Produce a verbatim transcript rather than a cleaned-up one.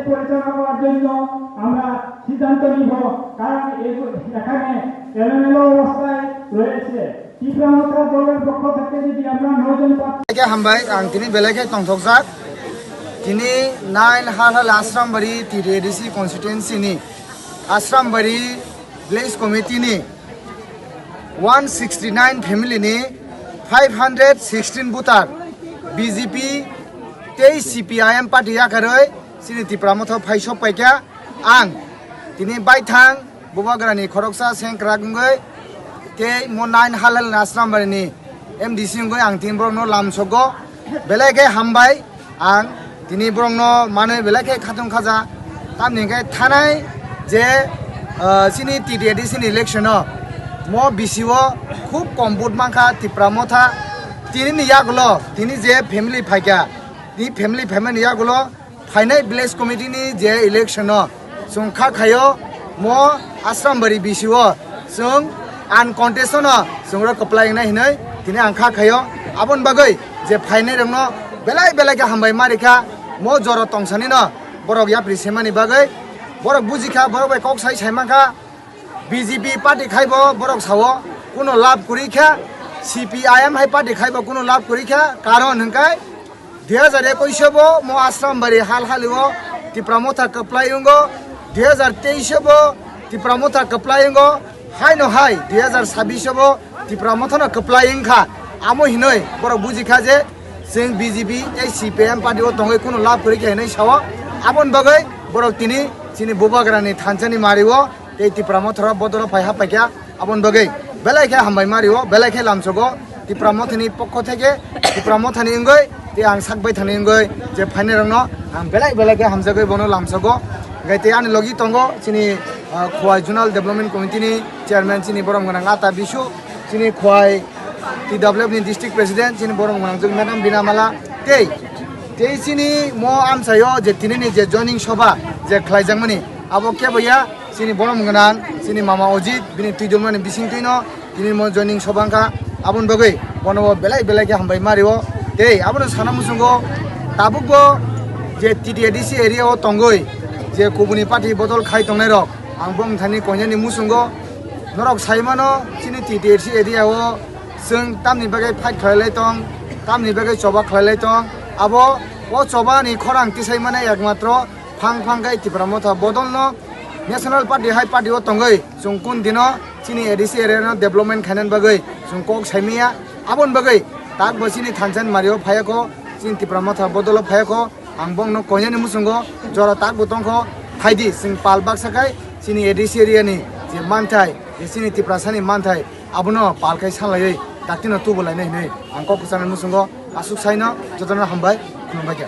পরিচালনা করার জন্য আমরা সিদ্ধান্ত নিব, কারণ এগু-, এখানে এলোমেলো অবস্থায় রয়েছে। ত্রিপুরা মথা দলের পক্ষ থেকে যদি আমরা নয়জন প্রার্থী Belai khe hambai, ang tini belai khe tongthokjak. Tini nine Halhal Asrambari T T A D C constituency ni Asrambari village committee ni one sixty nine family ni five hundred sixteen voter B J P tei C P I M party yakarwi chini Tipra Motha phai sok paikha. Ang tini baithang Bubagrani khoroksa sengkrak wngwi tei mo nine Halhal Asrambari ni M D C wngwi ang tini borokno lamsogo. Belai khe hambai. Ang tini borokno manwi belai khe khatung khaja, tamni hwnkhe thanai je, ah, chini T T A D C ni election o mo B C o khub kom vote mankha Tipra Motha. Tini ni yagulo tini je family phaikha, tini family phaimani yagulo phainai village committee ni je election o chwng kha khaio mo Asrambari B C o chwng uncontested no chwng rok kwplai wngnai hinwi tini ang kha khaio. Aboni bagwi je phainai rokno belai belai khe hambai ma rikha, mo jora tongsani no borok yapri semani bagwi borok bujikha, borok bai kok sai sai mankha. B J P party khaibo borok sao kuno lab kwrwi kha, C P I M hai party khaibo kuno lab kwrwi kha, karon hwnkhe dui hajar ekush o bo mo Asrambari hal hali o Tipra Motha kwplai wngo, dui hajar teis o bo Tipra Motha kwplai wngo, haino hai dui hajar sabbish o bo Tipra Motha no kwplai wngkha. Amo hinoi borok bujikha je chwng B J P tei C P I M party o tongwi kuno lab kwrwi kha hinoi sao. Aboni bagwi borok tini chini Bubagrani thansa ni mari o tei Tipra Motha rok bodol o phai ha paikha. Aboni bagwi belai khe hambai ma rio, belai khe lamsogo Tipra Mothani pokho theke, Tipra Mothani wngwi tei ang sak bai thani wngwi je phainai rokno ang belai belai khe hamjagwi bono lamsogo. Hwnkhe tei ani logi tongo chini, ah, Khowai Zonal Development Committee ni chairman chini borom gwnang Ata Bisu, chini Khowai T W F ni district president chini borom gwnang jwk madam Bina Mala tei, tei chini mo amchaio je tinini je joining soba je khlaijakmani abo kebo ya, chini borom gwnang, chini mama Ojit, bini twi dulmani bising twino, tini mo joining soba wngkha, aboni bagwi bono bo belai belai khe hambai ma rio. Tei abono sana muchungo tabukbo je T T A D C area o tongwi je kubuni party bodol khai tongnai rok, ang bong thani koinani muchungo norok sai mano chini T T A D C area o chwng tamni bagwi fight khlai lai tong, tamni bagwi choba khlai lai tong, abo o choba ni khorang tisai mane ekmatro phang phang khe Tipra Motha bodol no National Party hai party o tongwi chwng kun dino chini A D C area no development khainani bagwi chwng kok sai maya. Aboni bagwi tak bo chini thansa ni mari o phai kho, chini Tipra Motha bodol o phai kho, ang bongno koinani muchungo jora tak bo tong kho, phaidi chwng pal baksa khai chini A D C area ni je manthai, je chini Tiprasa ni manthai abono pal khai salaiwi daktino tubu lainai hinwi ang kok kwchangni muchungo aswk saino jotono hambai khulumbai kha.